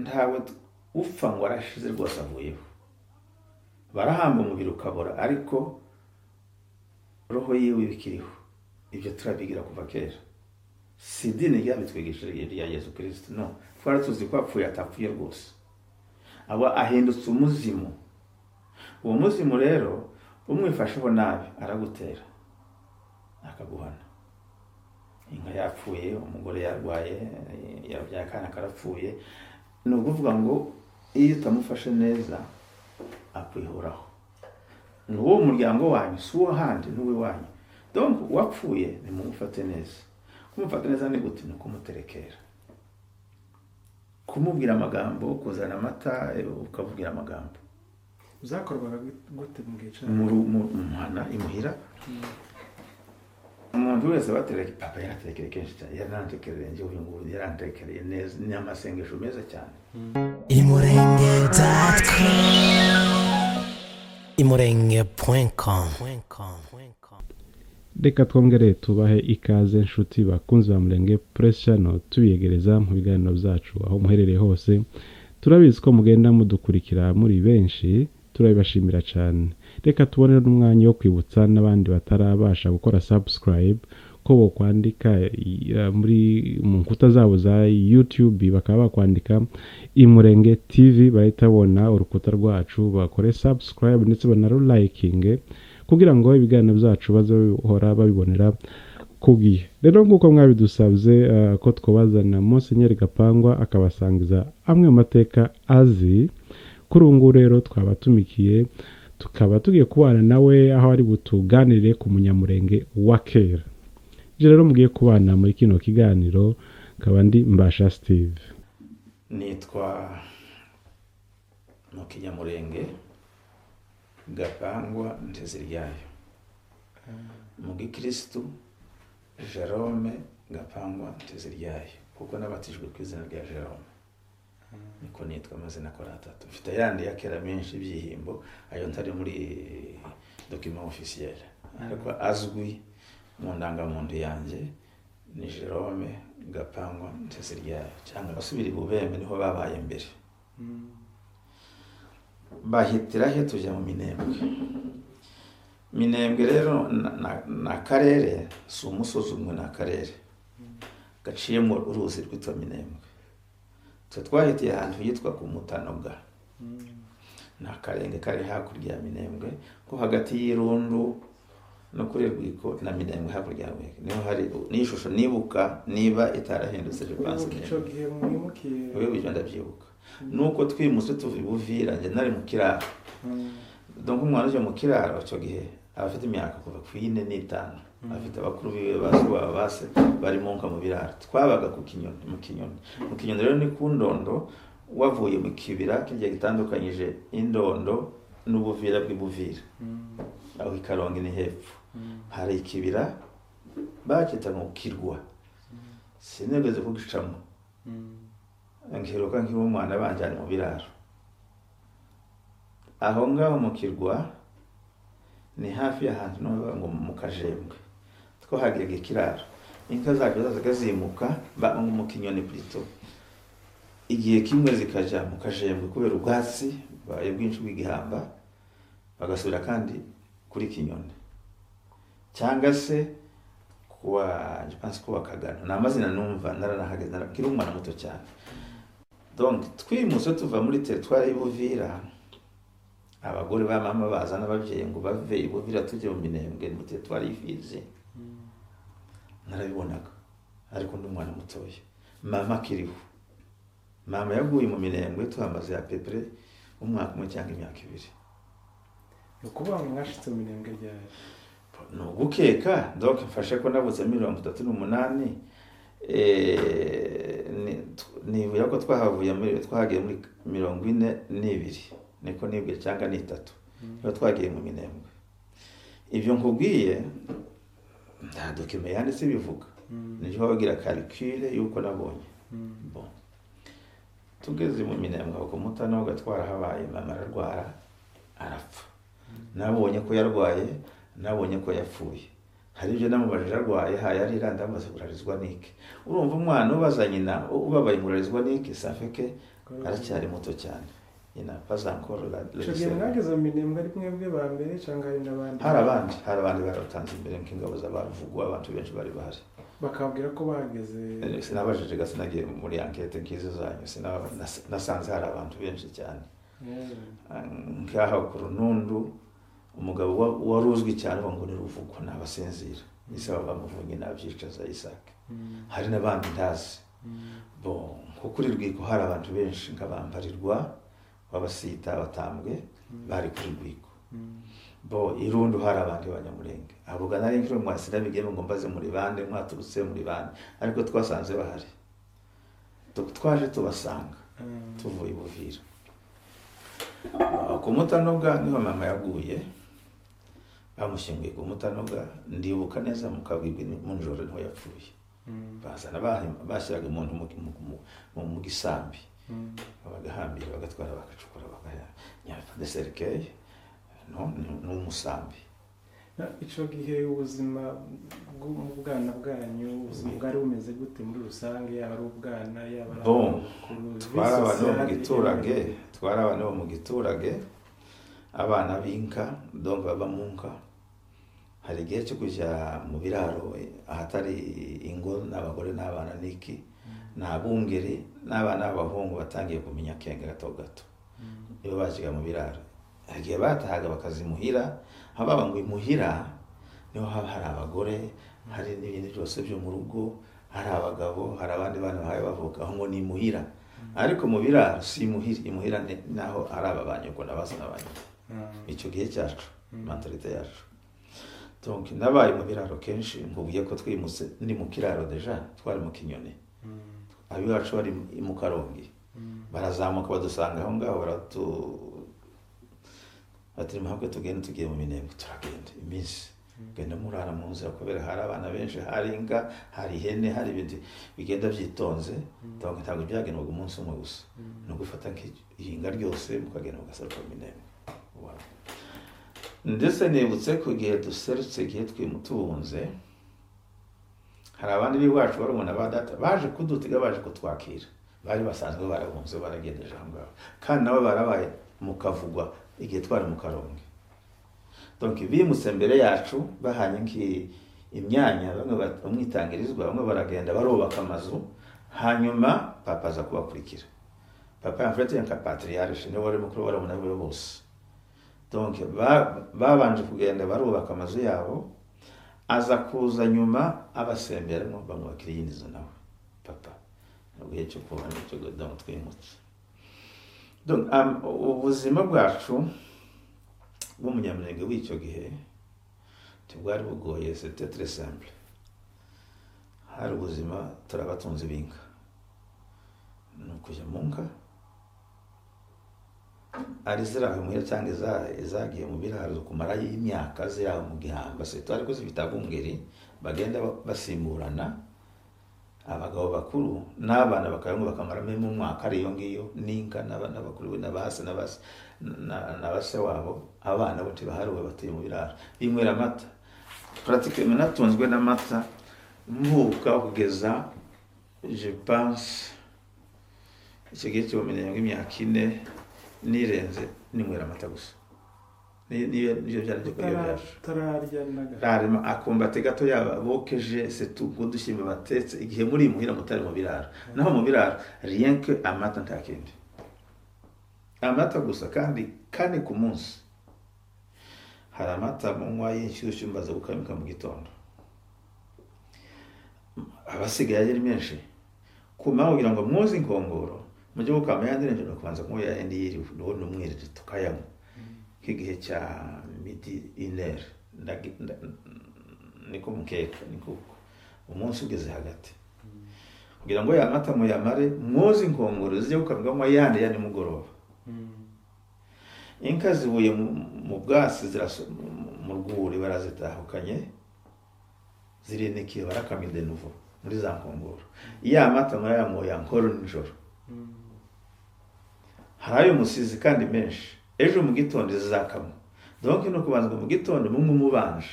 Ntawe upfa ngo arashize rwose, avuyeho. Barahamba umubiri ukabora, ariko roho yiwe iba ikiriho. Ibyo turabigira kuva kera. Si idini ryabitwigishije rya Yesu Kirisito, no twari tuzi ko apfuye atapfuye rwose, aba ahindutse umuzimu. Uwo muzimu rero, umwifasheho nabi aragutera, akaguhana. Inka yapfuye, umugore yarwaye, yabyaye akana karapfuye, ni ukuvuga ngo iyo utamufashe neza akwihoraho. Ni uwo muryango wanyu, si uwo handi, ni uw'iwanyu. Donc uwapfuye nimumufate neza. Kumufata neza ni gute? Ni ukumuterekera, kumubwira amagambo, kuzana amata, ukabubwira amagambo. Byakorwaga gute mu gihe cyanyu? Mu muhana imuhira, umuntu wese batereke. Papa yaratekereye kenshi cyane, yarantekereye njye, uyu nguyu yarantekereye neza, ni amasengesho meza cyane. Imurenge.com, imurenge.com. Reka twongere tubahe ikaze, inshuti bakunzi ba Murenge Press Channel, tubiyegereza mu biganiro byacu aho muherereye hose. Turabizi ko mugenda mudukurikira muri benshi, turabibashimira cyane. Reka tubone n'umwanya wo kwibutsa n'abandi batarabasha gukora subscribe ko bokwandika muri mu nkuta zabo za YouTube, bakaba bakwandika Imurenge TV, bahita babona urukuta rwacu, bakore subscribe ndetse banarulayikinge kugira ngo ibiganiro byacu bazahora babibonera ku gihe. Rero nk'uko mwabidusabye ko twabazana Musenyeri Gapangwa akabasangiza amwe mu mateka azi, kuri ubu ngubu rero twabatumikiye, tukaba tugiye kubana nawe aho ari butuganirire ku Munyamurenge wa kera. Ibyo rero mugiye kubana muri kino kiganiro nkaba ndi Mbasha Steve. Nitwa mu Kinyamurenge Gapangwa Nteziryayo, mu gikirisitu Jerome Gapangwa Nteziryayo, kuko nabatijwe ku izina rya Jerome, niko nitwa. Amazina akora atatu. Mfite ayandi ya kera menshi ibyihimbo, ayo ntari muri document officiel, ariko azwi mu ndangamuntu yanjye ni Jerome Gapangwa Nteziryayo. Cyangwa abasubira i Bubembe, niho babaye mbere. Bahitira he? Tujya mu Minembwe. Minembwe rero ni akarere, si umusozi umwe, ni akarere gaciyemo uruzi rwitwa Minembwe. Twe twahitiye ahantu hitwa ku Mutanoga, ni akarenge kari hakurya ya Minembwe, ko hagati y'Irundu no kuri Rwiko na Minembwe, hakurya ya Rwiko niho hari n'ishusho nibuka, niba itarahindutse, je pense. Uribuka icyo gihe mwimukiye? Wewe, ibyo ndabyibuka. Nuko twimutse tuva i Buvira, njye nari mu kiraro. Donc umwana uje mu kiraro icyo gihe aba afite imyaka kuva ku 4 n'5, afite abakuru biwe, ba se baba base bari mu nka mu biraro. Twabaga ku Kinyoni, mu Kinyoni. Mu Kinyoni rero ni ku Ndondo, wavuye mu kibira kirya gitandukanyije Indondo n'Ubuvira bw'Ibuvira, aho Ikarongi ni hepfo, hari ikibira bakita ngo Kirwa. Sinigeze kugicamo, nkiruka nkiri umwana banjyana mu biraro. Aho ngaho mu Kirwa ni hafi y'ahantu no ngo mu Kajembwe, twahagiraga ikiraro. Inka zacu zazaga zimuka mu Kinyoni plutôt, igihe kimwe zikaja mu Kajembwe kubera ubwatsi bubaye bwinshi bw'igihamba, bagasubira kandi kuri Kinyoni cyangwa se kuwa, je pense, kuwa Kagano. Ni amazina numva, naranahageze nkiri umwana muto cyane. Donc twimutse tuva muri territoire y'Ubuvira, abagore ba mama baza n'ababyeyi ngo bave i Buvira tujye mu Minembwe, mu territoire y'Ifizi. Narabibonaga ariko ndi umwana mutoya, mama akiriho. Mama yaguye mu Minembwe tuhamaze à peu près umwaka umwe cyangwa imyaka 2. Ni ukuvuga ngo mwashitse mu Minembwe ryari? Ni ugukeka. Donc mfashe ko navutse 38, nibwira ko twahavuye muri, twahagiye muri 42, niko nibwira, cyangwa ni 3 niba twagiye mu Minembwe. Ibyo nkubwiye nta document yanditse bivuga, nibyo bababwira, calcul y'uko nabonye. Bon, tugeze mu Minembwe aho ku Mutanoga twarahabaye, mama ararwara arapfa. Nabonye ko yarwaye, nabonye ko yapfuye. Hari ibyo namubajije arwaye, haye arira, ndamubaza urarizwa n'iki? Urumva umwana ubaza nyina ubabaye ngo urarizwa n'iki, ça fait que aracyari muto cyane. Il n'a pas encore la Ico gihe mwageze mu Minembwe ari mwebwe ba mbere canke hari n'abandi? Hari abandi baratanze imbere, nk'ingabo z'abaruvugwa, abantu benshi bari bahari. Bakababwira ko bahageze? Sinabajije ga, sinagiye muri enquête nk'izo zanyu. Nasanze hari abantu benshi cyane. Nk'aho ku Runundu, umugabo wari uzwi cyane ngo ni Ruvugwa n'abasinzira isaba bamuvunye nabyicaza Isaac. Hari n'abandi ntazi. Bon, nko kuri Rwiko hari abantu benshi, nk'abambarirwa b'abasita abatambwe bari kuri Rwiko. Bo irundu hari abandi b'Abanyamurenge. Abo ga nari nkiri mwasira bigeme ngo mbaze muri bande, mwaturutse muri bande, ariko twasanze bahari. Twaje tubasanga tuvuye i Buvira. Ku Mutanoga niho mama yaguye, bamushyinguye ku Mutanoga. Ndibuka neza mu kabwibwi mu nijoro niho yapfuye. Bazana bashyiraga umuntu mu gisambi, bagahambira, bagatwara, bagacukura, bakaya de cercueil, no ni umusambi. Ico gihe ubuzima bwo mu bwana bwanyu, ubuzima bwari bumeze gute muri rusange, yaba ari ubwana, yaba ari Bon, abakuru, twari abantu bo mu vie sociale? giturage, twari abantu bo mu giturage, abana b'inka, donc baba mu nka. Hari igihe cyo kujya mu biraro, ahatari ingo n'abagore n'abana n'iki, ni abungeri n'abana b'abahungu batangiye kumenya akenge gato gato, nibo bajyaga mu biraro. Hari igihe batahaga bakazimuhira, aho baba ngo imuhira niho haba hari abagore, hari n'ibintu byose byo mu rugo, hari abagabo, hari abandi bana bahaye bavuka aho ngo ni imuhira. Ariko mu biraro si imuhira, imuhira ni naho ari aba ba nyoko na ba so na ba nyoko. Icyo gihe cyacu, mentalité yacu. Donc nabaye mu biraro kenshi. Nkubwiye ko twimutse ndi mu kiraro déjà, twari mu Kinyoni, abiwacu bari mu Karongi, barazamuka badusanga aho ngaho, baratu bati: "Muhabwe tugende, tugiye mu Minembwe." Turagenda iminsi, genda murara mu nzira kubera hari abana benshi, hari inka, hari ihene, hari ibintu bigenda byitonze. Donc ntabwo byagendwaga umunsi umwe gusa, ni ugufata nk'ihinga ryose mukagenda mugaseruka mu Minembwe. Wow. Ndetse nibutse ku gihe duserutse, igihe twimutubunze, hari abandi b'iwacu, barumuna ba data, baje kudutega, baje kutwakira, bari basanzwe barahunze, baragendeje aho ngaho, kandi nabo barabaye mu Kavugwa igihe twari mu Karongi. Donc bimutse mbere yacu, bahanye imyanya, bamwe umwitangirizwa, bamwe baragenda barubaka amazu, hanyuma papa aza kubakurikira. Papa yamfite nka patriarche, niwe wari mukuru barumuna be bose. Donc babanje kugenda barubaka amazu yabo, aza kuza nyuma abasemberamo, bamwubakira iyindi nzu nawe papa mu gihe cyo kuba cyo. Donc twimutse. Donc ubuzima bwacu bw'Umunyamurenge w'icyo gihe ntibwari bugoye, c'était très simple. Hari ubuzima, turabatunze b'inka, ni ukujya mu nka, ari ziri aho imuhira cyangwa izagiye mu biraro kumarayo imyaka, ziri aho mu gihamba seto, ariko zifite abungeri bagenda basimburana, abagabo bakuru n'abana bakayanywa, bakamaramo umwaka ari iyo ngiyo n'inka n'abakuru be n'abase na base wabo. Abana bo ntibahariwe, batuye mu biraro, binywera amata. Pratiquement natunzwe n'amata mvuka kugeza, je pense, icyo gihe cy'ubumenyi nk'imyaka 4 nirenze, ninywera amata gusa. Nibyo byari byo kurya byacu. Utararya n'agafu? Rarema akumbati gato yaba bokeje setu, udushyimbo batetse, igihe muri imuhira mutari mu biraro. Naho mu biraro, rien que amata, nta kindi, amata gusa, kandi kane ku munsi. Hari amata munywa y'inshyushyu mbaza gukamika mu gitondo, abasigaye ari menshi ku manywa kugira ngo mwoze inkongoro mujye gukama yandi nijoro, kubanza kunywa yandi yiriwe, ubundi umwirire tukayanywa nk'igihe cya midi, inere, niko mukeka, niko uko umunsi ugeze hagati, kugira ngo ya mata muyamare, mwoze inkongoro zijye gukamigwamo yandi ya nimugoroba. Inka zivuye mu bwasi, mu rwuri, barazitahukanye, zirinikiye, barakama de nouveau muri za nkongoro, ya mata murayanyoye nkoro nijoro. Hari ayo musizi kandi menshi, ejo mu gitondo zizakama. Donc ni ukubanza ngo mu gitondo munywe umubanje.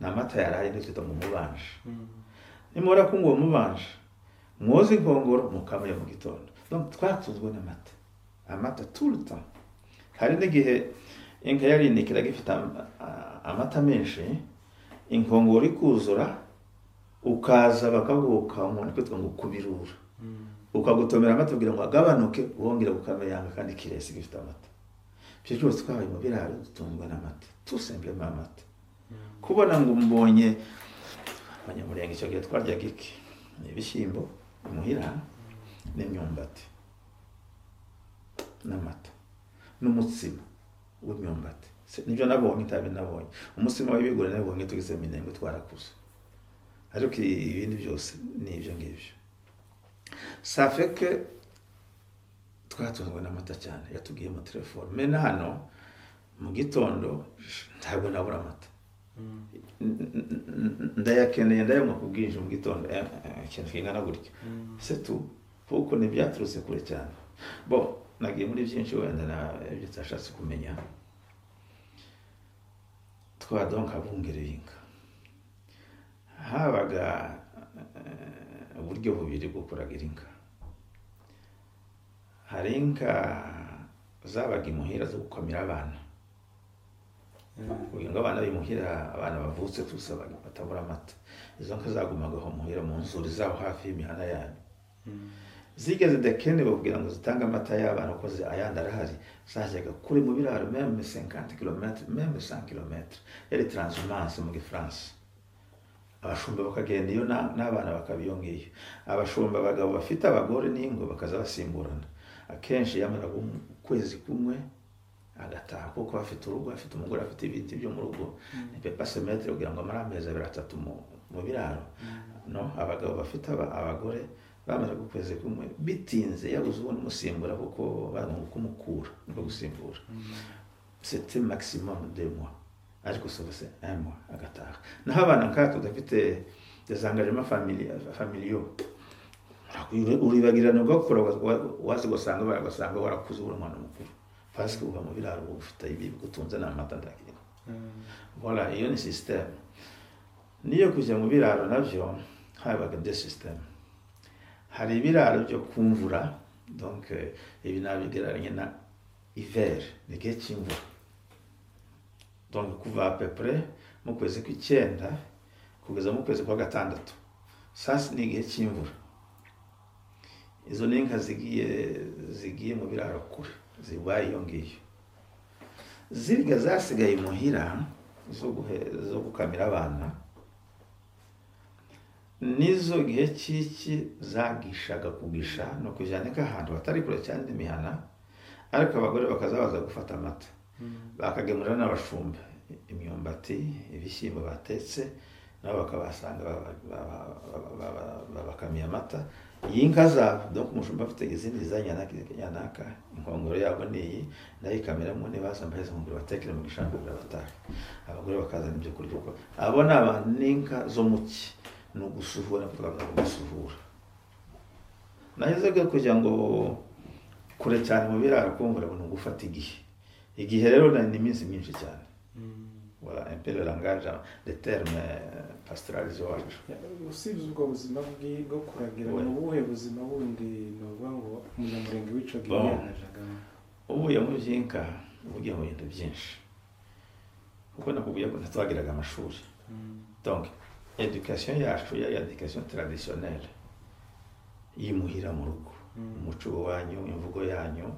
Ni amata yaraye, niyo twita ngo umubanje. Nimubona ko ngo uwo mubanje mwoze inkongoro mukamenya mu gitondo. Donc twatunzwe n'amata, amata tout le temps. Hari n'igihe inka yarinikiraga ifite amata menshi, inkongoro ikuzura, ukaza bakaguka umuntu kwitwa ngo kubirura, ukagutomera amata kugira ngo agabanuke, wongera gukameyanga kandi kiresi gifite amata. Ibyo byose twabaye mu biraro dutunzwe n'amata, tout simplement amata. Kubona ngo mbonye Abanyamurenge, icyo gihe twaryaga iki? Ni ibishyimbo imuhira n'imyumbati n'amata n'umutsima w'imyumbati. Nibyo nabonye, itabi nabonye umutsima w'ibigori nabonye tugeze Minembwe twarakuze, ariko ibindi byose ni ibyo ngibyo. Ça fait que twatunzwe n'amata cyane, yatubwiye mu telefone. Mais hano mu gitondo ntabwo nabura amata. Ndayakeneye, ndayanywa ku bwinshi mu gitondo, ikintu kingana gutya, c'est tout, kuko ntibyaturutse kure cyane. Bon, nagiye muri byinshi wenda na ibyo tutashatse kumenya. Twa donc abungereye inka, habaga uburyo bubiri bwo kuragira inka. Hari inka zabaga imuhira zo gukamira abana, kugira ngo abana b'imuhira, abana bavutse tusa, batabura amata. Izo nka zagumagaho muhira mu nzuri zaho hafi y'imihana yanyu. Zigeze dakenewe kugira ngo zitange amata y'abana kuko ayandi arahari, zajyaga kure mu biraro, même 50 km, même 100 km, yari transhumance mu Gifaransa. Abashumba bakagenda iyo n'abana bakaba iyo ngiyo. Abashumba abagabo bafite abagore n'ingo bakaza basimburana. Akenshi yamaraga ukwezi kumwe agataha, kuko afite urugo, afite umugore, afite ibindi byo mu rugo. Ne peut pas se mettre kugira ngo amare amezi abiri, atatu mu biraro. No abagabo bafite abagore bamaraga ukwezi kumwe, bitinze yabuze ubundi umusimbura, kuko bagomba kumukura niko gusimbura. C'était maximum 2 mois, ariko souvent c'est un mois agataha. Naho abana nkatwe tudafite des engagements familiaux, uribagirana ugakura, wazi ugasanga ugasanga warakuze uri umwana mukuru, parce que uba mu biraro, uba ufite ibi bigutunze n'amata, ndagira. Voilà, iyo ni système. Niyo kujya mu biraro nabyo habaga deux systèmes. Hari ibiraro byo kumvura, donc ibi nabigereranya na hiver, ni igihe cy'imvura. Donc kuva à peu près mu kwezi kw'icyenda kugeza mu kwezi kwa gatandatu, sasa ni igihe cy'imvura. Izo ni inka zigiye mu biraro kure, zibaye iyo ngiyo. Zirya zasigaye imuhira zo gukamira abana, nizo gihe cy'iki zagishaga kugisha no kujyana inka ahantu hatari kure cyane n'imihana, ariko abagore bakaza baza gufata amata, bakagemurira n'abashumba imyumbati, ibishyimbo batetse, nabo bakabasanga babakamiye amata y'inka zabo. Donc umushumba afite izindi za nyanaka, inkongoro yabo ni iyi, nayo ikamiramo, nibaza mbaheze inkongoro batekere mu gishanga batahe, abagore bakazana ibyo kurya. Uko abo ni abantu n'inka zo mu cyi, ni ugusuhura, niko twavuga ngo gusuhura. Naho izo kugira ngo kure cyane mu biraro kumvura ni ugufata igihe. Igihe rero ni iminsi myinshi cyane. Voilà un peu le langage, les termes pastorales iwacu. Usibye ubwo buzima bwo kuragira, ni ubuhe buzima bundi ni ukuvuga ngo Umunyamurenge w'ico gihe Bon. yangajagamo? Uvuye mu by'inka ugiye mu bintu byinshi, kuko nakubwiye ko ntitwagiraga amashuri. Donc éducation yacu yari éducation traditionnelle yimuhira mu rugo, umuco wanyu, imvugo yanyu,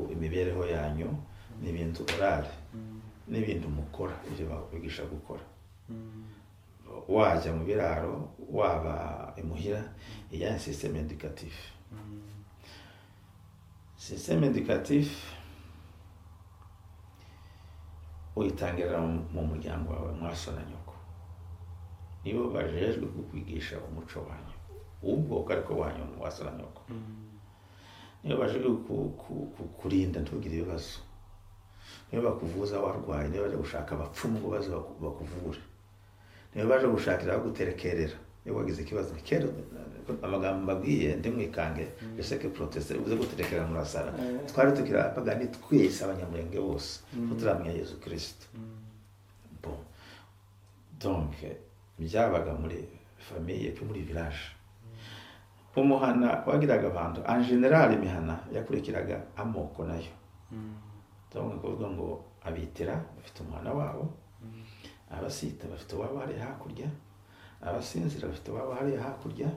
imibereho yanyu, n'ibintu orale n'ibintu mukora, ibyo bakwigisha gukora. Wajya mu biraro, waba imuhira, iya système éducatif. Système éducatif uyitangirira mu muryango wawe, mwaso na nyoko nibo bajejwe kukwigisha umuco wanyu ubwoko, ariko wanyu waso na nyoko nibo bajejwe kurinda ntugire ibibazo, nibo bakuvuza warwaye, nibo baje gushaka abapfumu ngo baze bakuvure, nibo baje gushakira baguterekerera niba wagize ikibazo. Ni kera amagambo mbabwiye ndimwikange ese proteste uze guterekera murasara. Twari tukiri abapagani twese, Abanyamurenge bose, ko turamenya Yesu Kristo. Bon, donc byabaga muri famille, puis muri village. Umuhana wagiraga abantu, en général imihana yakurikiraga amoko nayo. Donc kuvuga ngo Abitira bafite umuhana wabo, Abasita bafite uwabo hariya hakurya, Abasinzira bafite uwabo hariya hakurya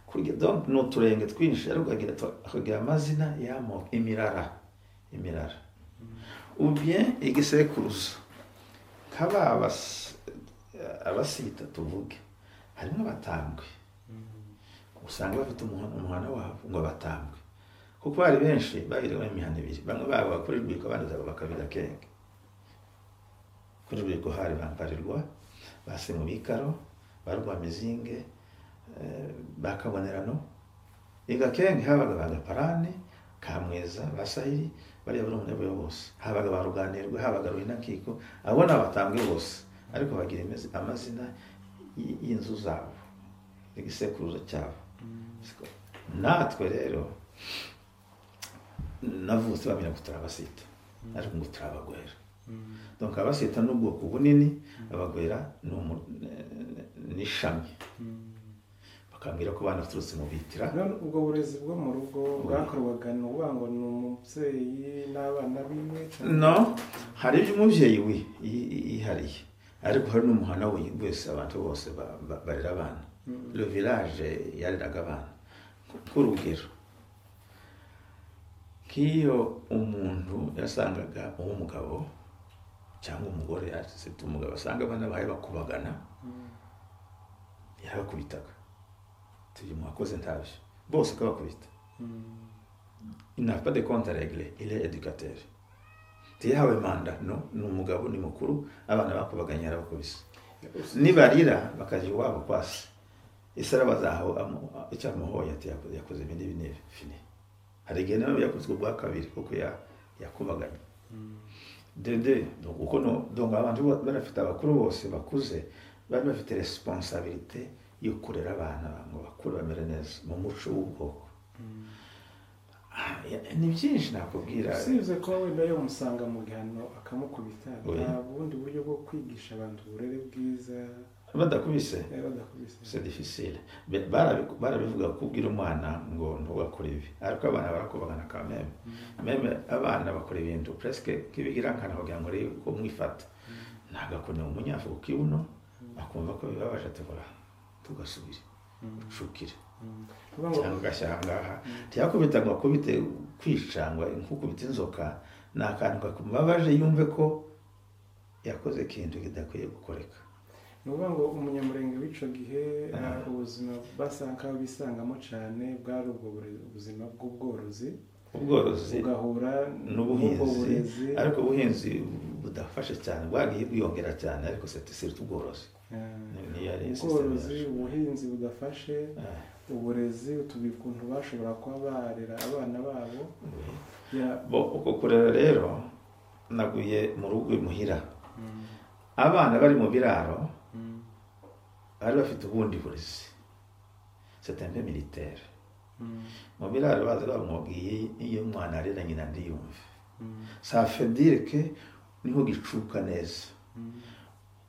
kurya. Donc ni uturenge twinshi, ariko akagira amazina y'amoko, imirara, imirara ou bien igisekuruza. Nk'aba Abasita tuvuge, harimo Abatambwe, usanga bafite umuhana wabo ngo Abatambwe, kuko bari benshi bagiraga imihana ibiri. Bamwe baba kuri Rwiko, abandi bakabira Kenge. Kuri Rwiko hari Bamparirwa, Basemubikaro, Barwamizinge, Bakabonerano. Igakenge habaga Bagaparane, Kamweza, Basahiri, bariya bari mu bose. Habaga ba Ruganirwa, habaga Ruhinakiko, abo ni Abatambwe bose, ariko bagira amazina y'inzu zabo, igisekuruza cyabo. Natwe rero navutse bamenya ngo turi Abasita, ariko ngo turi Abagwera. Donc Abasita ni ubwoko bunini, Abagwera ni ishami. Bakambwira ko banaturutse mu Bitira. None ubwo burezi bwo mu rugo bwakorwaga, ni ukuvuga ngo ni umubyeyi n'abana biwe cyangwa? No, hari ibyo umubyeyi we yihariye, ariko hari n'umuhana we wese, abantu bose barera abana. Le village yareraga abana. Nk'urugero, nk'iyo umuntu yasangaga uw'umugabo cyangwa umugore, afite umugabo, asanga abana bawe bakubagana, yarabakubitaga. Tuyu mwakoze ntabyo, bose akabakubita. Il n'a pas de compte à régler, il est éducateur. Ntiyahawe manda, no, ni umugabo, ni mukuru. Abana bakubaganye yarabakubise. Nibarira bakajya iwabo kwasi ese arabazaho icyo amuhoye, ati yakoze ibi n'ibi n'ibi, fini. Hari igihe nawe yakozwe ubwa kabiri kuko yakubaganye dede. Donc uko no, donc abantu barafite abakuru bose bakuze, bari bafite responsabilité yo kurera abana ngo bakure bamere neza mu muco w'ubwoko. Ni byinshi nakubwira. Usibye kuba wenda yamusanga mu gihano akamukubita, Oui. nta bundi buryo bwo kwigisha abantu uburere bwiza badakubise? Badakubise. C'est difficile. Barabivuga kubwira umwana ngo ntugakore ibi, ariko abana barakubagana quand même. Même abana bakora ibintu presque nk'ibigira nkana kugira ngo urebe ko mwifata. Ntagakone umunyafu ku kibuno, akumva ko bibabaje, ati "Hora tugasubire ucukire." Kuvuga ngo Cyangwa ugashyira aha ngaha. Ntiyakubita ngo akubite kwica, ngo nk'ukubita inzoka, ni akantu kamubabaje, yumve ko yakoze ikintu kidakwiye gukoreka. Ni ukuvuga ngo Umunyamurenge w'icyo gihe, ubuzima basa nkaho bisangamo cyane bwari ubwo buzima bw'ubworozi. Ubworozi bugahura n'ubwo n'ubuhinzi. Burezi. Ariko ubuhinzi budafashe cyane, bwagiye bwiyongera cyane, ariko c'est surtout ubworozi. Niyo ari system Ubworozi, yacu. ubuhinzi budafashe, uburezi, utubi ukuntu bashobora kuba barera abana babo. Bo uko kurera rero, naguye mu rugo imuhira, abana bari mu biraro bari bafite ubundi burezi, c'est un peu militaire. Mu biraro baza bamubwiye iyo umwana arera nyina ndiyumve, ça fait dire que niho gicuka neza,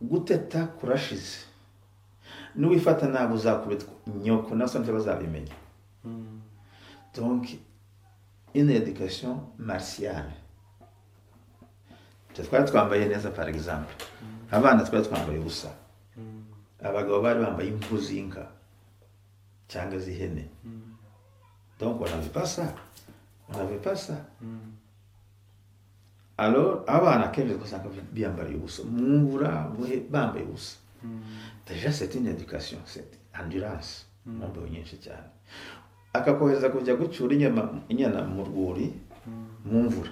guteta kurashize, n'uwifata nabi uzakubitwa nyoko na so ntibazabimenya. Donc une éducation martiale. Twe twari twambaye neza, par exemple abana twari twambaye ubusa, abagabo bari bambaye impu z'inka cyangwa z'ihene. Donc on n'avait pas ça, on n'avait pas ça. Alors abana kenshi ugasanga biyambariye ubusa mu mvura, bambaye ubusa. Déjà c'est une éducation, c'est endurance mu mbeho nyinshi cyane. Akakohereza kujya gucyura inyama, inyana mu rwuri mu mvura,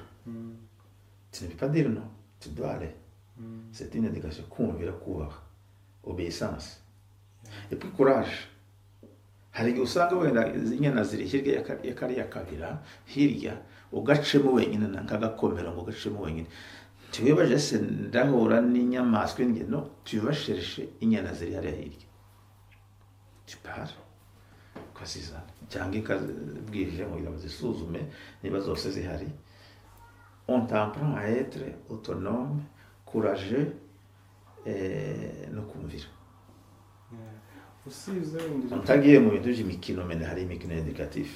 tu ne peux pas dire non, tu dois aller. C'est une éducation, kumvira, kubaha, obéissance et puis courage. Hari igihe usanga wenda izi inyana ziri hirya ya kariya kabira hirya, ugacemo wenyine nk'agakomero, ngo ugacemo wenyine, ntiwibaje se ndahura n'inyamaswa indye? No, tu vas chercher inyana ziri hariya hirya, tu pars ukazizana, cyangwa inka bwije kugira ngo zisuzume niba zose zihari. On t'apprend à être autonome, courageux. no kumvira. Usibye wenda Ntagiye mu bintu by'imikino, mene hari imikino éducatif.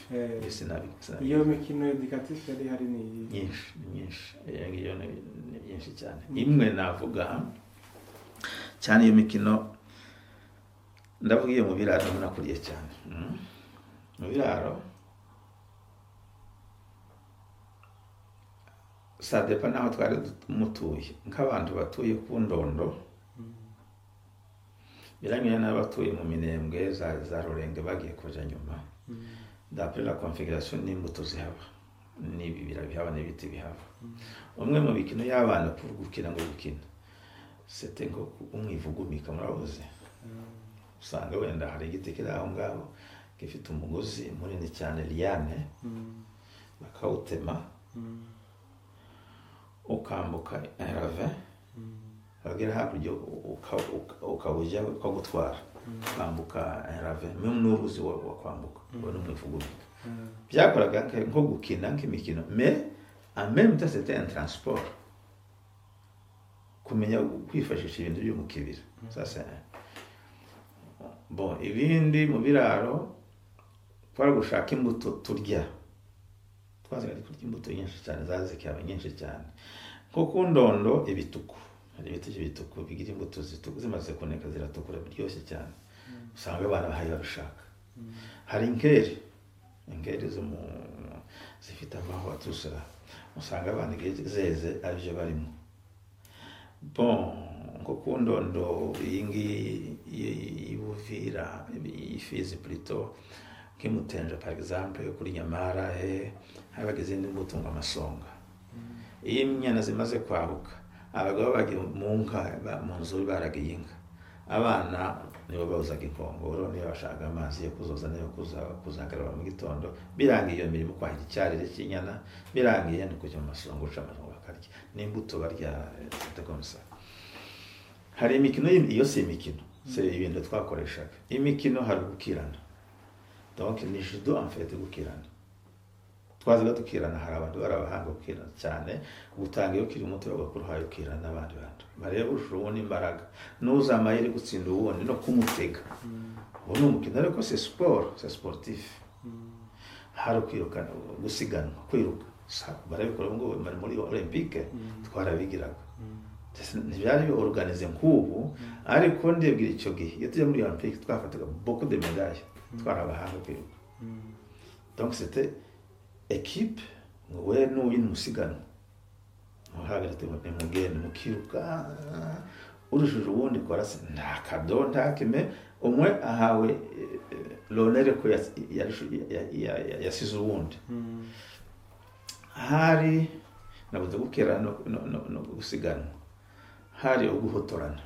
Sinabi Iyo mikino éducatif yari hari ni iyi? Nyinshi, ni myinshi. Iyo ngiyo ni byinshi cyane. Imwe navuga cyane, iyo mikino ndavuga iyo mu biraro, nakuriye cyane. Mu biraro, ça dépend n'aho twari mutuye. Nk'abantu batuye ku Ndondo biranyura n'abatuye mu Minembwe za Rurenge bagiye kuja nyuma, d'après la configuration n'imbuto zihaba n'ibibira bihaba n'ibiti bihaba. Umwe mu mikino y'abana pour gukina, ngo gukina, c'était nko umwivugumika, murabuze. Usanga wenda hari igiti kiri aho ngaho gifite umugozi munini cyane, liane, bakawutema, ukambuka ravin, wagera hakurya ukawujya ukagutwara, ukambuka ravin, même n'uruzi wa kwambuka. Uwo ni umwivugumika. Byakoraga nko gukina, nk'imikino, mais en même temps c'était un transport, kumenya kwifashisha ibintu byo mu kibira. Ça, c'est un. Bon, ibindi mu biraro twari gushaka imbuto turya. Twazaga kurya imbuto nyinshi cyane, zazikaba nyinshi cyane. Nko ku Ndondo, ibituku, hari ibiti by'ibituku bigira imbuto zituku, zimaze kuneka ziratukura, biryoshye cyane. Usanga abana bahaye babishaka. Hari inkeri, inkeri zo mu zifite amahwa tusura, usanga abana igihe zeze aribyo barimo. Bon, nko ku Ndondo iyi ngiyi y'Ubuvira, y'Ifizi plutôt, nk'imutenja par exemple, kuri Nyamara he habaga izindi mbuto ngo amasonga. Iyo inyana zimaze kwahuka, abagabo bagiye mu nka, mu nzu baragiye inka, abana nibo bozaga inkongoro, niyo bashaka amazi yo kuzoza, niyo kuzakaraba mu gitondo. Birangiye iyo mirimo, kwahira icyarire cy'inyana birangiye, ni kujya mu masonga, uca amasonga bakarya n'imbuto barya. C'était comme ça. Hari imikino, iyo si imikino, c'est ibintu twakoreshaga. Imikino, hari gukirana, donc ni judo en fait. Gukirana, twazaga dukirana. Hari abantu bari abahanga gukirana cyane. Gutanga iyo ukiri muto, bagakuru ukirana n'abandi bantu, bareba urusha uwundi imbaraga, n'uzi amayeri gutsinda uwundi no kumutega. Uwo ni umukino, ariko c'est sport, c'est sportif. Hari kwirukana, gusiganwa, kwiruka. Barabikora ubu ngubu bari muri olympique. Twarabigiraga, ntibyari organisé nk'ubu, ariko ndibwira icyo gihe iyo tujya muri olympique twafataga beaucoup de médailles. Twari abahanga kwiruka. Donc c'était équipe, ngo we n'uyu ni musiganwa, muhagarite, mugende mukiruka, urushije uwundi kora se nta kado, nta kime, umwe ahawe l'honneur ko yasize uwundi. Hari nabuze gukera no gusiganwa. Hari uguhotorana,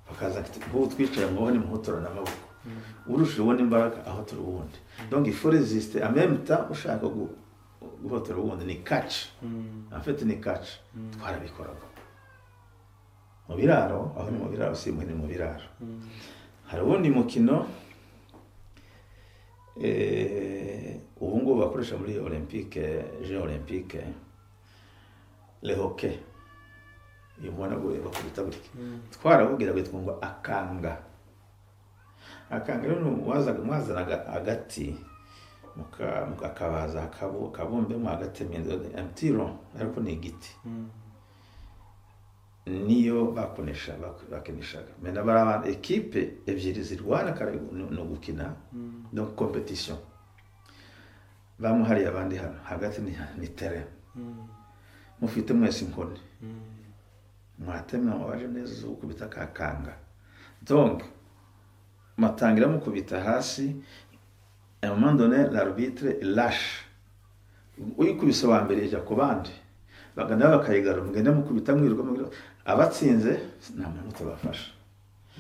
bakaza nk'ubu twicaye ngo ni muhotorana amaboko, urushije uwundi imbaraga ahotora uwundi. Donc il faut résister en même temps ushaka guhotora uwundi. Ni catch en fait, ni catch. Twarabikoraga mu biraro. Aho ni mu biraro, si ni mu biraro. Hari uwundi mukino ubu ngubu bakoresha muri olympique, jeux olympique, le hockey. Iyo mubona bakubita gutya, twarawubwira witwa ngo akanga. Akanga rero ni mwazanaga agati, mukakabaza akabumbemo agatemye, un petit rond, ariko ni igiti. Niyo bakinishaga mena bari abantu ekipe ebyiri zirwana kare, ni ugukina, donc compétition. Bamwe hariya, abandi hano, hagati ni terrain. Mufite mwese inkoni, mwatemwa waje neza zo gukubita kakanga. Donc matangira mukubita hasi, à un moment donné l'arbitre lâche, uyikubise wa mbere ijya ku bandi, bagana bakayigarura, mugende mukubita, mwiruka mwiruka. Abatsinze nta muntu utabafasha.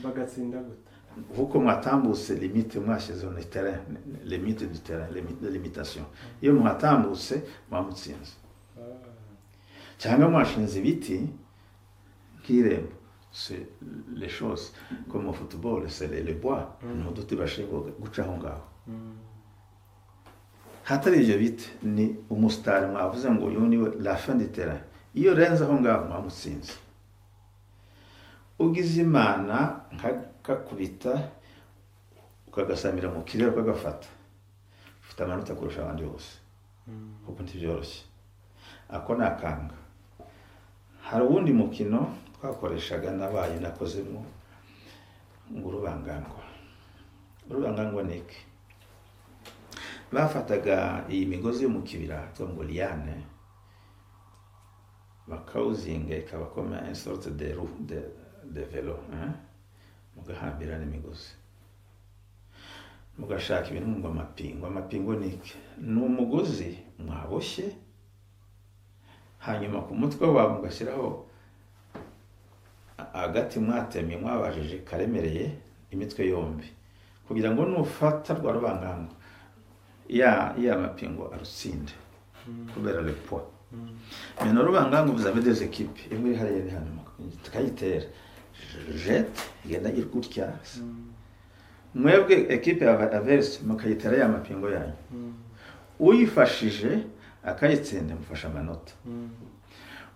Bagatsinda gute? Kuko mwatambutse limite mwashyizeho, ni terrain, limite du terrain, limite de limitation. Iyo mwatambutse mwamutsinze, cyangwa mwashinze ibiti nk'irembo. C'est les choses comme au football, c'est les bois, ni uduti bashinzwe guca aho ngaho. Hatari ibyo biti, ni umusitari mwavuze ngo uyu ni we la fin du terrain. Iyo urenze aho ngaho mwamutsinze. Ugize Imana nkakakubita ukagasamira mu kirere ukagafata, ufite amanota kurusha abandi bose, kuko ntibyoroshye. Ako ni akanga. Hari uwundi mukino twakoreshaga nabaye nakozemo, ngo urubangangwa. Urubangangwa ni iki? Bafataga iyi migozi yo mu kibira yitwa ngo liane, bakawuzinga ikaba comme une sorte de roue de vélo, hein? Mugahambira n'imigozi, mugashaka ibintu ngo amapingo. Amapingo ni iki? Ni umugozi mwaboshye, hanyuma ku mutwe wawe mugashyiraho agati mwatemye, mwabajije, karemereye imitwe yombi, kugira ngo nufata rwa rubangango ya mapingo arutsinde kubera le poids. Mais rubangango, vous avez deux équipes, imwe iri hariya, iri hano, tukayitera jette, igenda iri gutya. Mwebwe équipe adverse mukayitera ya mapingo yanyu. Uyifashije akayitsinda, mufasha amanota.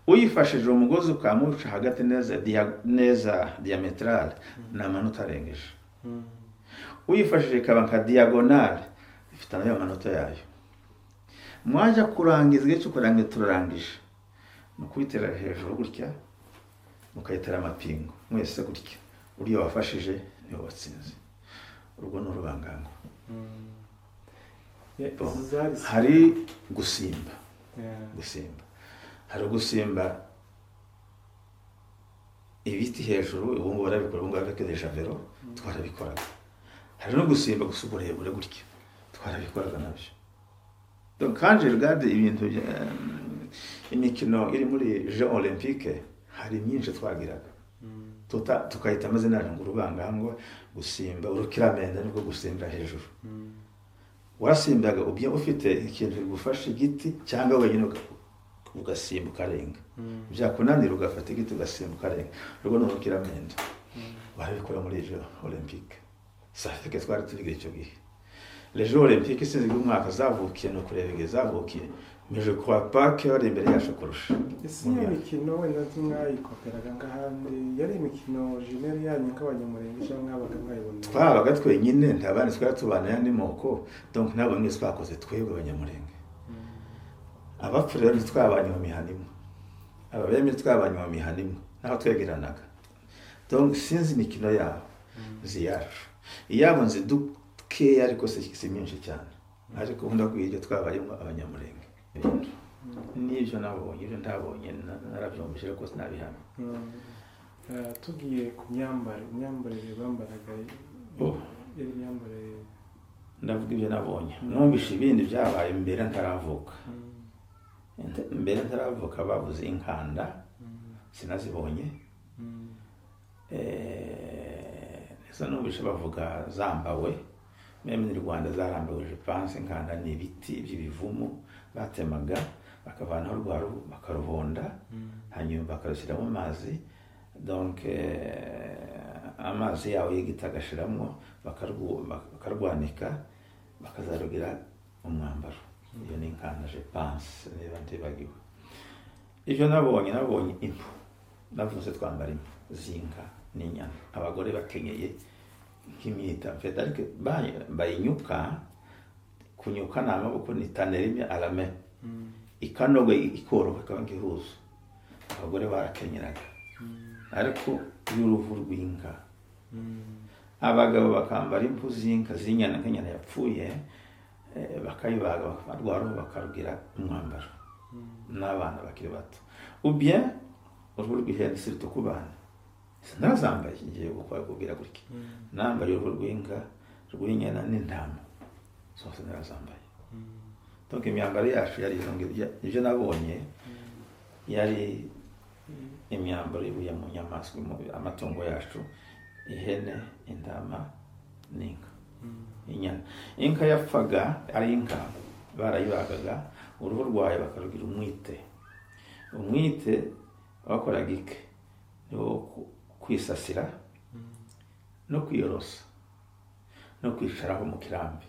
Uyifashije umugozi ukamuca hagati neza, neza diamétrale, ni amanota arengeje. Uyifashije ikaba nka diagonale, ifite nayo amanota yayo. Mwajya kurangiza, igihe cyo kurangiza, turarangije, ni ukuyitera hejuru gutya, mukayitera amapingo mwese gutya. Uriya wafashije niwe watsinze. Urwo ni urubangango. Bon. Izo zari Hari gusimba. Gusimba, hari gusimba ibiti hejuru. Ubu ngubu barabikora, ubu ngubu avec des javelots, twarabikoraga. Hari no gusimba gusa uburebure gutya, twarabikoraga nabyo. Donc quand je regarde ibintu imikino iri muri Jeux Olympiques, hari myinshi twagiraga, tukahita amazina yacu ngo urubangango, gusimba urukiramende, nibwo gusimbira hejuru. Warasimbaga ubye ufite ikintu kigufasha, igiti, cyangwa wenyine ugasimba ukarenga. Byakunanira ugafata igiti ugasimba ukarenga. Urwo ni urukiramende, barabikora muri Jeux Olympiques. Ça fait que twari tubigira icyo gihe. Les Jeux Olympiques, sinzi umwaka zavukiye, no kureba igihe zavukiye, mais je crois pas que bari imbere yacu kurusha. Ese iyo mikino wenda mwayikoperaga nk'ahandi, yari imikino originale yanyu nk'Abanyamurenge, cyangwa mwabaga mwayibona? Twabaga twenyine, nta bandi twari tubana y'andi moko. Donc ntabwo bimwe twakoze twebwe Abanyamurenge. Abapfu rero ntitwabanye mu mihana imwe, Ababembe twabanye mu mihana imwe, naho twegeranaga. Donc sinzi imikino yabo, nzi iyacu. Iyabo nzi dukeya, ariko si myinshi cyane, ariko nkunda kugira ibyo twabayemo Abanyamurenge. Ibintu n'ibyo nabonye, ibyo ntabonye narabyumvise ariko sinabihamya. Tugiye ku myambarire, imyambarire bambaraga, Oh. yari imyambarire? Ndavuga ibyo nabonye. Numvise ibindi byabaye mbere ntaravuka. Mbere ntaravuka bavuze inkanda, sinazibonye. Izo numvise bavuga zambawe même mu Rwanda, zarambawe je pense. Inkanda ni ibiti by'ibivumu batemaga, bakavanaho rwa ruhu, bakaruhonda, hanyuma bakarushyira mu mazi. Donc amazi yawo y'igiti agashiramo, bakarwanika, bakazarugira umwambaro. Iyo ni inkanda je pense, niba ntibagiwe. Ibyo nabonye, nabonye impu. Navuze twambara impu z'inka n'inyana, abagore bakenyeye nk'imyita mfite, ariko bayinyuka. Kunyuka ni amaboko, ni tannerie à la main, ikanoga, ikoroha, ikaba nk'ihuzu. Abagore barakenyeraga, ariko y'uruhu rw'inka. Abagabo bakambara impu z'inka, z'inyana, nk'inyana yapfuye, bakayibaga, rwa ruhu bakarugira umwambaro n'abana bakiri bato, ou bien uruhu rw'ihene, surtout ku bana. Narazambaye, ngiye kubwira gutya, nambaye uruhu rw'inka, rw'inyana n'intama, zose narazambaye. Donc imyambaro yacu yari izo ngibyo. Ibyo nabonye yari imyambaro ivuye mu nyamaswa, amatungo yacu: ihene, intama n'inka, inyana. Inka yapfaga ari inka, barayibagaga, uruhu rwayo bakarugira umwite. Umwite bakoraga iki? Ni wo kwisasira no kwiyorosa no kwicaraho mu kirambi,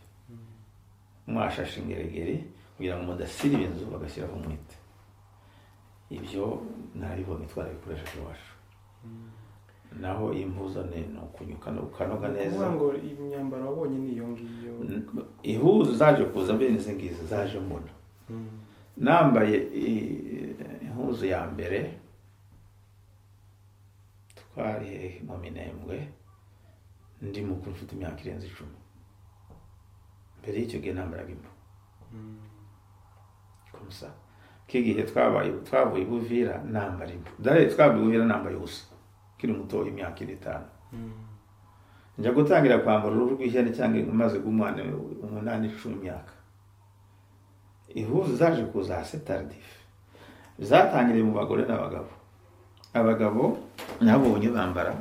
mwashashe ingeregere, kugira ngo mudasira inzu, bagashyiraho umwite. Ibyo narabibonye, twarabikoresheje iwacu. Naho impuzo ni ukunyuka ukanoga neza. Kuvuga ngo imyambaro wabonye ni iyo ngiyo? Ihuzu zaje kuza bene izi ngizi zaje mbona nambaye impuzu ya mbere, twari hehe? Mu Minembwe, ndi mukuru, mfite imyaka irenze 10. Mbere y'icyo gihe nambaraga impu comme ça. K'igihe twabaye twavuye i Buvira nambara impu dare, twavuye i Buvira nambaye ubusa, kiri muto, imyaka 5. Njya gutangira kwambara uruhu rw'ihene cyangwa umaze umwana 8, 10 imyaka. Ihuzu zaje kuza assez tardif, zatangiriye mu bagore n'abagabo. Abagabo nabonye bambara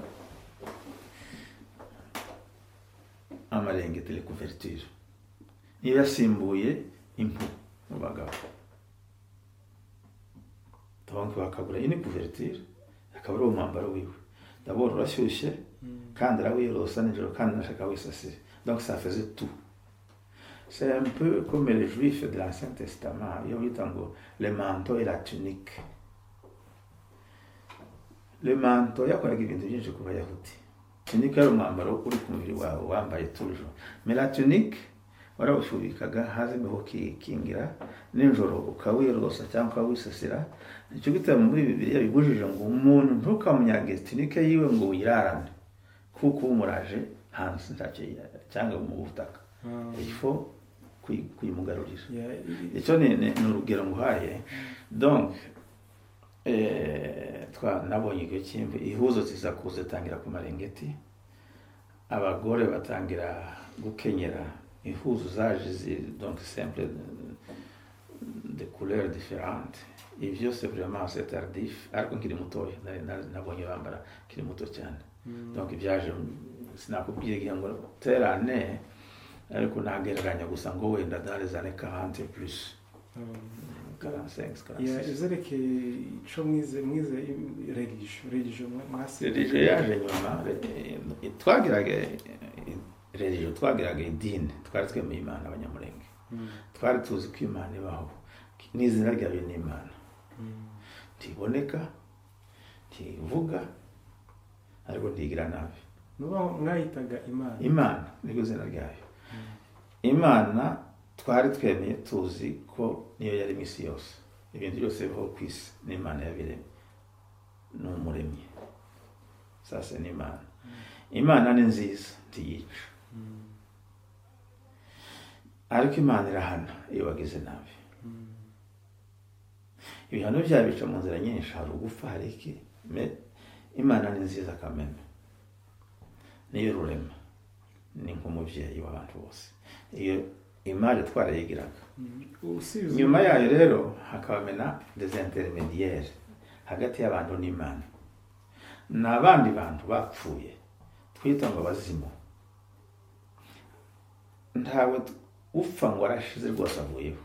amarengeti, les couvertures, niyo yasimbuye impu mu bagabo. Donc bakagura une couverture, akaba ari uwo mwambaro wiwe. D'abord urashyushye, kandi arawiyorosa nijoro, kandi nashaka wisasire. Donc ça faisait tout. C'est un peu comme les juifs de l'Ancien Testament, iyo bita ngo le manteau et la tunique. Le manteau yakoraga ibintu byinshi ku Bayahudi. Tunique yari umwambaro uri ku mubiri wawe, wambaye toujours, mais la tunique warawushubikaga, haza imbeho ukikingira, nijoro ukawiyorosa cyangwa ukawisasira. Nicyo gitabo muri Bibiliya bibujije ngo umuntu ntukamunyange tunique yiwe ngo uyirarane, kuko umuraje hanze ntacyo cyangwa mu butaka, il faut kuyimugarurira. Icyo ni urugero nguhaye. Donc nabonye icyo cyimvu, ihuzo ziza kuza zitangira ku marengeti, abagore batangira gukenyera ihuzu zaje donc simple, de couleurs différentes. Ibi byose vraiment c'est tardif, ariko nkiri mutoya nabonye bambara nkiri muto cyane. Donc byaje, sinakubwiye igihe ngo terane, ariko nagereranya gusa ngo wenda dans les années 40 plus, 45, 46. Izerekeye ico mwize religion mwase? Religion yaje nyuma. Twagiraga religion, twagiraga idini, twari twemeye Imana. Abanyamurenge twari tuzi ko Imana ibaho, n'izina ryayo ni Imana. Ntiboneka, ntivuga, ariko ntigira nabi. Nuba mwayitaga Imana? Imana niryo zina ryayo. Imana twari twemeye, tuzi ko niyo yaremye isi yose. Ibintu byose bibaho ku isi ni Imana yabiremye, ni umuremyi. Sasa ni Imana. Imana ni nziza, ntiyica, ariko Imana irahana iyo wagize nabi. Ibihano byayo bica mu nzira nyinshi, hari ugufa, hari iki. Mais Imana ni nziza kameme, niyo rurema, ni nk'umubyeyi w'abantu bose. Iyo imari twarayigiraga. Usibye Nyuma yayo rero hakabamena des intermédiaires hagati y'abantu n'Imana, ni abandi bantu bapfuye twita ngo abazimu. Ntawe upfa ngo arashize rwose, avuyeho.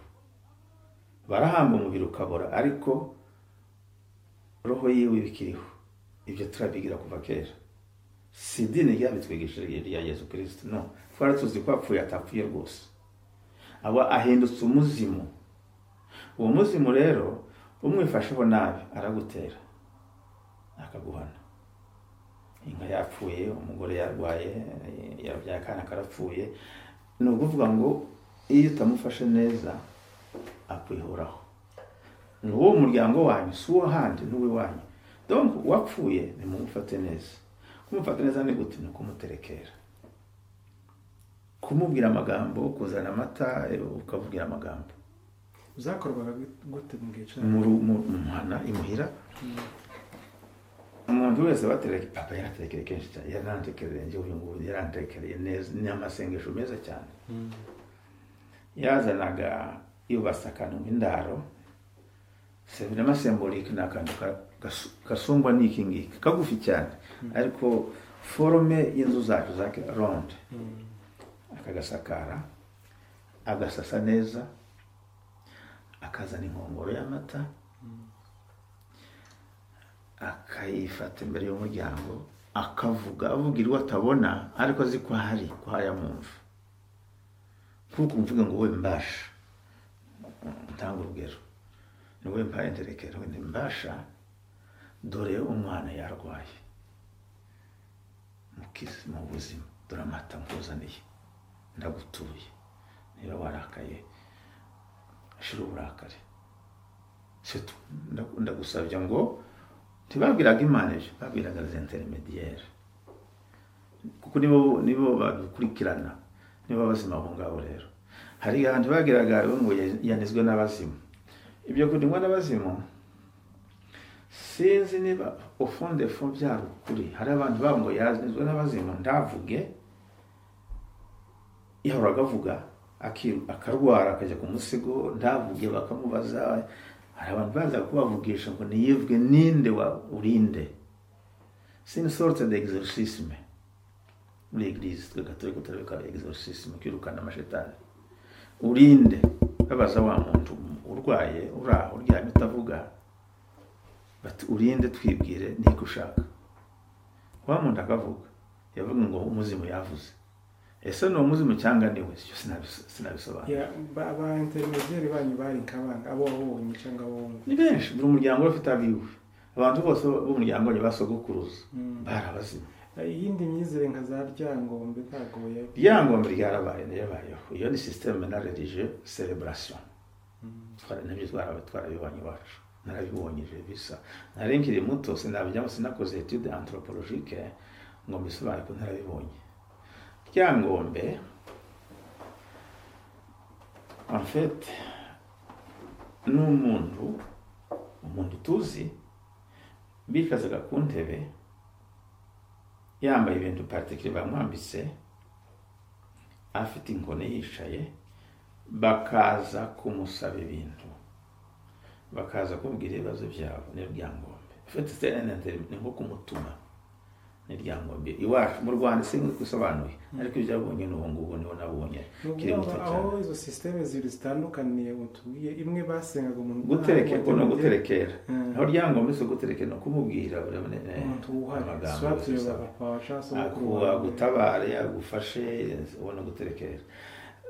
Barahamba umubiri ukabora, ariko roho yiwe ibikiriho. Ibyo turabigira kuva kera, si idini ryabitwigishije rya Yesu Kristo, no. Twari tuzi ko apfuye atapfuye rwose, aba ahindutse umuzimu. Uwo muzimu rero umwifasheho nabi aragutera, akaguhana. Inka yapfuye, umugore yarwaye, yabyaye akana karapfuye, ni ukuvuga ngo iyo utamufashe neza akwihoraho. Ni uwo muryango wanyu, si uwo handi, ni uw'iwanyu. Donc uwapfuye nimumufate neza. Kumufata neza ni gute? Ni ukumuterekera, kumubwira amagambo, kuzana amata, ukavugira amagambo. Zakorwaga gute mu gihe cyanyu? Mu muhana imuhira, umuntu wese batereke. Papa yaratekereye kenshi cyane, yarantekereye njye uyu nguyu, yarantekereye neza, ni amasengesho meza cyane. Yazanaga, yubatse akantu nk'indaro, c'est vraiment symbolique, ni akantu gasumbwa n'iki ngiki, kagufi cyane, ariko forme y'inzu zacu za ronde. Akagasakara, agasasa neza, akazana inkongoro y'amata, akayifata imbere y'umuryango, akavuga, avugira uwo atabona ariko azi ko ahari, ko hayamwumva. Nkuko mvuga ngo wowe mbasha, ntanga urugero, ni wowe mpaye nterekero, ni mbasha, dore umwana yarwaye. Mukize mu buzima, dore amata nkuzaniye, ndagutuye, niba warakaye shira uburakari. C'est tout. Ndagusabye ngo ntibabwiraga Imana ibyo, babwiraga les intermédiaires, kuko nibo babikurikirana, nibo bazima abo ngabo. Rero hari ahantu bagiraga ngo yanizwe n'abazimu. Ibyo kunigwa n'abazimu, sinzi niba au fond de fond byari ukuri. Hari abantu babo ngo yanizwe n'abazimu, ndavuge yahoraga avuga, akarwara akajya ku musigo, ndavuge, bakamubaza. Hari abantu baza kubavugisha ngo niyivuge, ninde wa urinde. C'est une sorte d'exorcisme. Muri église twe gatolika turabikora, exorcisme, kwirukana amashetani. Urinde, babaza wa muntu urwaye, uraho uryamye utavuga, bati: "Urinde, twibwire niko ushaka." Wa muntu akavuga, yavuga ngo umuzimu yavuze. Ese ni umuzimu cyangwa ni we? Icyo sinabisobanura. Ya, ba intermédiaire banyu bari nk'abanga abo wabonye cyangwa abo wumva? Ni benshi, buri muryango wari ufite abiwe. Abantu bose b'umuryango wanyu, basogokuruza, bari abazimu. Iyindi myizere nka za Ryangombe ntabwo Ryangombe ryarabaye, yabayeho. Iyo ni système na religieux célébration. Nabyo twarabibonye iwacu, narabibonye je bisa. Nari nkiri muto, sinabijyamo, sinakoze étude anthropologique ngo mbisobanure, ko narabibonye. Ryangombe en fait ni umuntu tuzi bicazaga ku ntebe, yambaye ibintu particulier bamwambitse, afite inkoni, yicaye, bakaza kumusaba ibintu, bakaza kumubwira ibibazo byabo. Ni Ryangombe. En fait c'est un ni nko kumutuma. Ni Ryangombe iwacu mu Rwanda, sinzi usobanuye, ariko ibyo yabonye ni uwo nguwo, niwo nabonye Ni kiri ukuvuga muto ngo cyane. Aho izo système zibiri zitandukaniye utubwiye, imwe basengaga umuntu Guterekera no guterekera. Aho Ryangombe si uguterekera, ni ukumubwira umuntu uhari amagambo soit gusa. Papa wawe cyangwa sogokuru wawe. Agutabare, agufashe, ubona guterekera.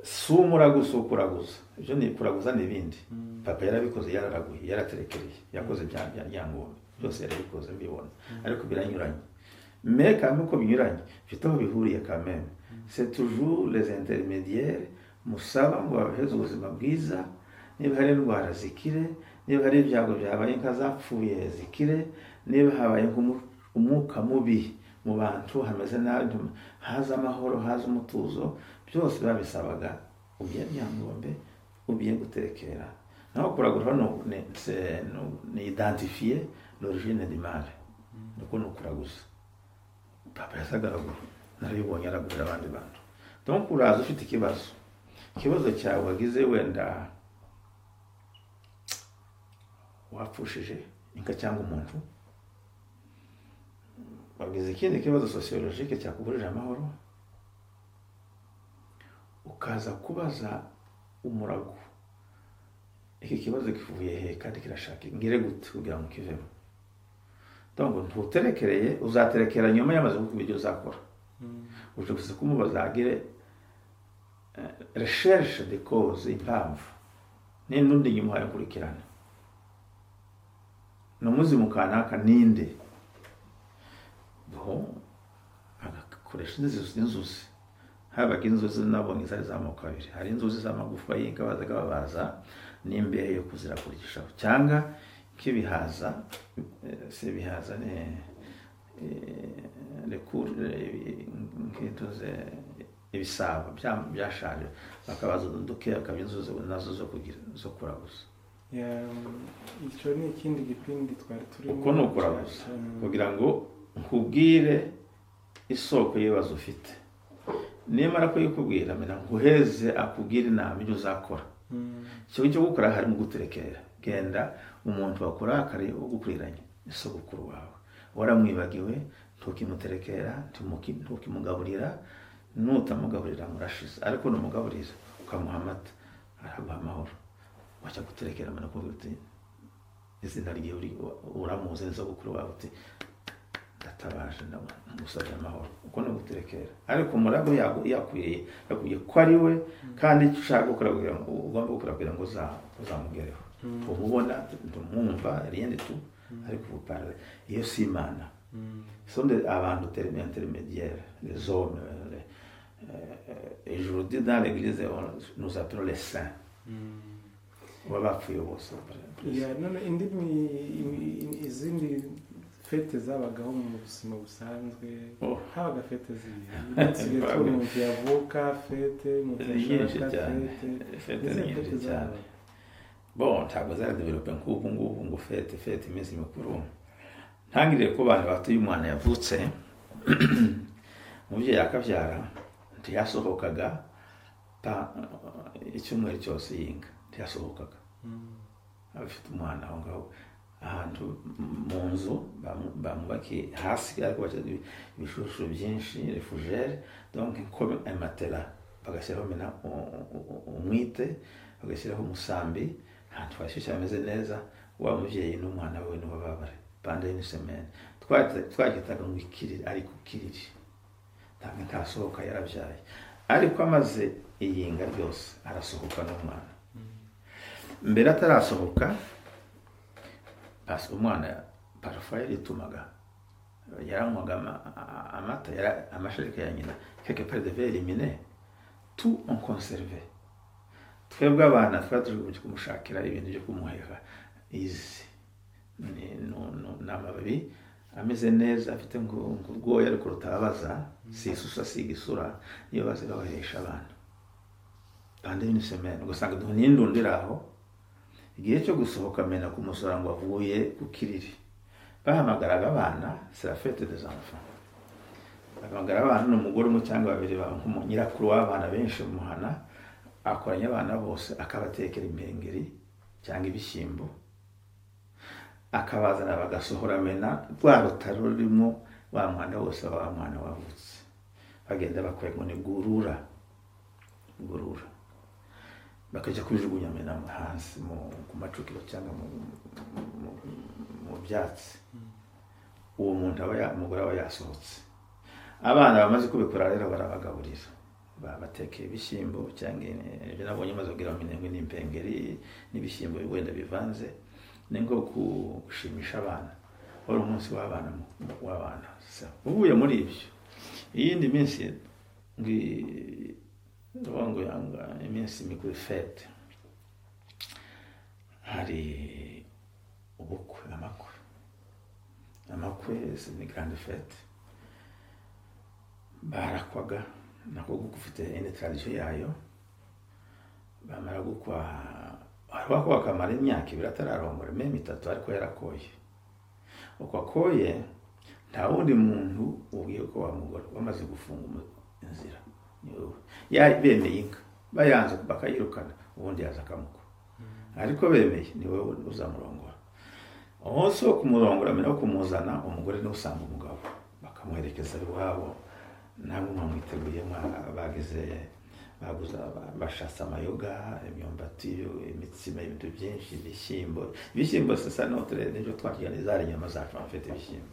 Si umuraguza, ukuraguza, ibyo ni kuraguza n'ibindi. Papa yarabikoze, yararaguye, yaraterekereye, yakoze bya Ryangombe byose, yarabikoze mbibona, ariko biranyuranye. Mais quand même, uko binyuranye bifite aho bihuriye quand même. C'est toujours les intermédiaires musaba ngo babaheze ubuzima bwiza, niba hari indwara zikire, niba hari ibyago byabaye, inka zapfuye zikire, niba habaye umwuka mubi mu bantu, hameze nabi, haza amahoro, haza umutuzo. Byose babisabaga ubiye Ryangombe, ubiye guterekera. Naho kuragura ni identifier l'origine du mal, niko ni ukuraguza. Papa yasaga aragura, narabibonye aragurira abandi bantu. Donc uraza ufite ikibazo, ikibazo cyawe wagize, wenda wapfushije inka cyangwa umuntu, wagize ikindi kibazo sociologique cyakubujije amahoro, ukaza kubaza umurago: "Iki kibazo kivuye he kandi kirashaka ngire gute kugira ngo kivemo?" Donc ntuterekereye, uzaterekera nyuma yamaze kukubwira ibyo uzakora. Uje gusa kumubaza agire recherche de cause, impamvu n'undi nyuma wayakurikirana ni umuzimu kanaka, ninde bo agakoresha inzuzi. Inzuzi, habaga inzuzi nabonye zari z'amoko abiri. Hari inzuzi z'amagufa y'inka bazaga babaza n'imbehe yo kuzirakurishaho, cyangwa nk'ibihaza, si ibihaza, ni nk'intuze, ibisabo byashaje, bakabaza uduke, bakaba inzuzi nazo zo kugira zo kuraguza. Ya, icyo ni ikindi gipindi twari turimo. Uko ni ukuraguza kugira ngo nkubwire isoko y'ibibazo ufite. Nimara kuyikubwira, mena nkuheze akubwire inama ibyo uzakora. Ikigo cyo gukora harimo guterekera. Genda umuntu wakurakariye, ugukwiranye, isogokuru wawe waramwibagiwe, ntukimuterekera, ntukimugaburira. Nutamugaburira murashize, ariko numugaburira ukamuha amata, araguha amahoro. Wajya guterekera, amara kuvuga uti izina rye uramuzi, n'isogokuru wawe, uti: "Ndatabaje, ndagusabye amahoro." Uko ni uguterekera. Ariko umurago yakwiriye, yakubwiye ko ari we, kandi icyo ushaka gukora kugira ngo ugomba gukora kugira ngo uzamugereho, ntumubona, ntumwumva, rien du tout, ariko ubu parle iyo si Imana. Sont des abantu intermédiaires, les hommes. Aujourd'hui, dans l'église, nous appelons les saints. Baba bapfuye bose. Ya, none indimi izindi fêtes zabagaho mu buzima busanzwe? Oh. Habaga fêtes zihe? Dusigaye tubona umuntu yavuka, fête, umuntu Ni nyinshi yashaka cyane. fête. Fêtes ni Izihe nyinshi fêtes cyane. zabaga? Bon, ntabwo zari développé nk'ubu ngubu ngo fête, iminsi mikuru. Ntangiriye ku bana bato, iyo umwana yavutse, umubyeyi akabyara, ntiyasohokaga icyumweru cyose yinga ntiyasohokaga. Aba afite umwana aho ngaho ahantu mu nzu bamwubakiye hasi, ariko bashyira ibishushu byinshi, les fougères, donc comme un matelas, bagashyiraho mena umwite, bagashyiraho umusambi, ahantu hashyushye hameze neza. Wa mubyeyi n'umwana we nibo baba bari pendant une semaine. Twagitaga ngo ikiriri, ariko kiriri ntabwo ntasohoka yarabyaye, ariko amaze iyinga ryose arasohoka n'umwana. Mbere atarasohoka, basi umwana parfois yaritumaga, yaranywaga amata, amashereka ya nyina quelque part devait éliminer tout, on conservait. Twebwe abana twari turi kumushakira ibintu byo kumuheha. Izi ni amababi ameze neza, afite ngo urwoya ariko rutababaza, si isusa, si igisura, niyo bazi babahesha abana pendant une semaine. Ugasanga n'indundi iri aho. Igihe cyo gusohoka mena kumusora ngo avuye ku kiriri, bahamagaraga abana. C'est la fête des enfants. Bahamagara abana n'umugore umwe cyangwa babiri, nyirakuru w'abana benshi mu muhana, akoranya abana bose, akabatekera impengeri cyangwa ibishyimbo, akabazana, bagasohora mena rwa rutaro rurimo wa mwana wose wa mwana wavutse, bagenda bakwega ngo ni gurura gurura, bakajya kubijugunya mena hasi ku macukiro cyangwa mu byatsi. Uwo muntu aba umugore aba yasohotse, abana bamaze kubikora rero barabagaburira, babatekeye ibishyimbo cyangwa ibyo nabonye maze kugira ngo minengwe n'impengeri n'ibishyimbo wenda bivanze. Ni nko gushimisha abana, wari umunsi w'abana w'abana. Uvuye muri ibyo, iyindi minsi ndavuga ngo yanga iminsi mikuru, fête, hari ubukwe, amakwe. Amakwe ni grande fête, barakwaga, nako gufite indi tradition yayo. Bamara gukwa, hari uwakwa akamara imyaka 2 atararongora, même 3, ariko yarakoye. Uko akoye, nta wundi muntu ubwiye ko wa mugore wamaze gufunga inzira ni wowe. Bemeye inka, bayanze bakayirukana, ubundi yaza akamukwa, ariko bemeye ni wowe uzamurongora. Umunsi wo kumurongora mbere wo kumuzana, umugore niwe usanga umugabo, bakamuherekeza iwabo, namwe mwamwiteguye, bagize baguza, bashatse amayoga, imyumbati, imitsima, ibintu byinshi, ibishyimbo. Ibishyimbo c'est ça notre, nibyo twarya, zari inyama zacu. Bafite ibishyimbo,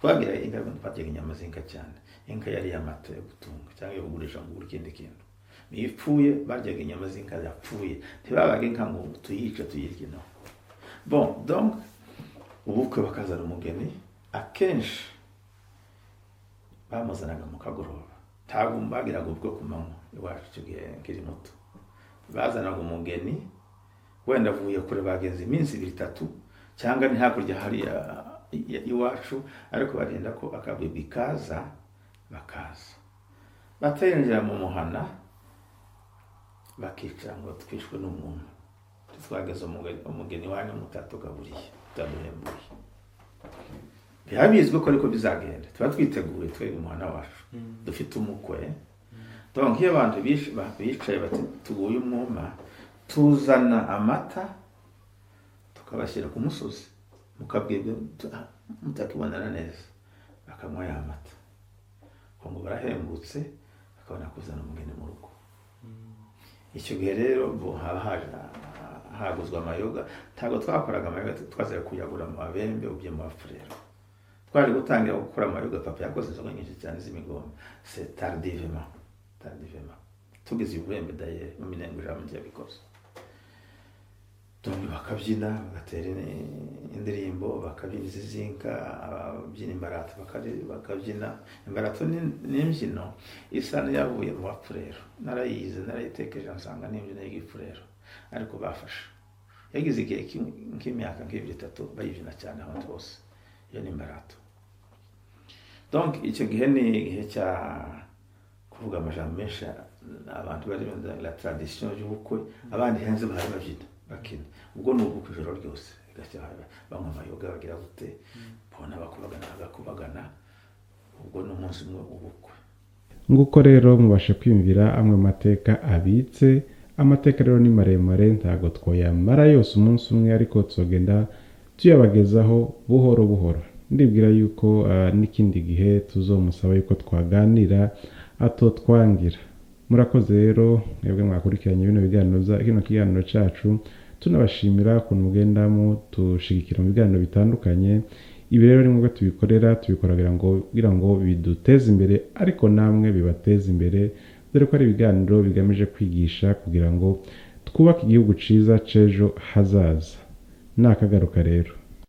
twagira inka, twaryaga inyama z'inka cyane. Inka yari amata yo gutunga cyangwa yo kugurisha ngo ugure ikindi kintu. Niyo ipfuye, baryaga inyama z'inka yapfuye, ntibabaga inka ngo tuyice tuyirye. No bon, donc ubukwe bakazana umugeni, akenshi bamuzanaga mu kagoroba, ntabwo bagiraga ubukwe ku manywa iwacu. Icyo gihe nkiri muto, bazanaga umugeni wenda avuye kure, bagenze iminsi 2, 3, cyangwa ni hakurya hariya iwacu, ariko barinda ko akabwibwi kaza, bakaza batinjira mu muhana, bakicara ngo twishwe n'umuntu, twageze umugeni wanyu mutatugaburiye, mutaduhembuye. Biba bizwi ko ariko bizagenda, tuba twiteguye twebwe umuhana wacu dufite umukwe. Donc iyo abantu bicaye bati tuguye umwuma, tuzana amata tukabashyira ku musozi, mukabwibwe mutakibonana neza, bakanywa ya mata ngo barahembutse, bakabona kuzana umugeni mu rugo. Icyo gihe rero bo haba haguzwe amayoga. Ntabwo twakoraga amayoga, twazaga kuyagura mu babembe ubye mu bafurero. Twaje gutangira gukora amayoga, papa yakoze inzoga nyinshi cyane z'imigomba, c'est tardivement, tardivement tugeze ibubembe. D'ailleurs mu minengo ijambo ryabikoze. Donc bakabyina, bagatera indirimbo, bakabyina izizinka, ababyina imbarato bakabyina imbarato. Ni imbyino isa n'iyavuye mu bapfurero. Narayize, narayitekereje, nsanga ni imbyino y'igipfurero, ariko bafashe yagize igihe nk'imyaka nk'ibiri, itatu bayibyina cyane ahantu hose. Iyo ni imbarato. Donc icyo gihe ni igihe cya kuvuga amajambo menshi, abantu bari la tradition y'ubukwe, abandi hanze bahari babyina, bakina. Ubwo ni ubukwe ijoro ryose, bigacya banywa amayoga, bagira gute, bona bakubagana, bagakubagana. Ubwo ni umunsi umwe ubukwe. Nguko rero mubashe kwiyumvira amwe mu mateka abitse. Amateka rero ni maremare, ntabwo twoyamara yose umunsi umwe, ariko tuzogenda tuyabagezaho buhoro buhoro. Ndibwira yuko n'ikindi gihe tuzomusaba yuko twaganira atotwangira. Murakoze rero mwebwe mwakurikiranye bino biganiro, kino kiganiro cyacu. Tunabashimira ukuntu mugenda mutushigikira mu biganiro bitandukanye. Ibi rero ni mwebwe tubikorera, tubikora kugira ngo biduteze imbere, ariko namwe bibateze imbere, dore ko ari ibiganiro bigamije kwigisha kugira ngo twubake igihugu cyiza c'ejo hazaza. Nakagaruka rero.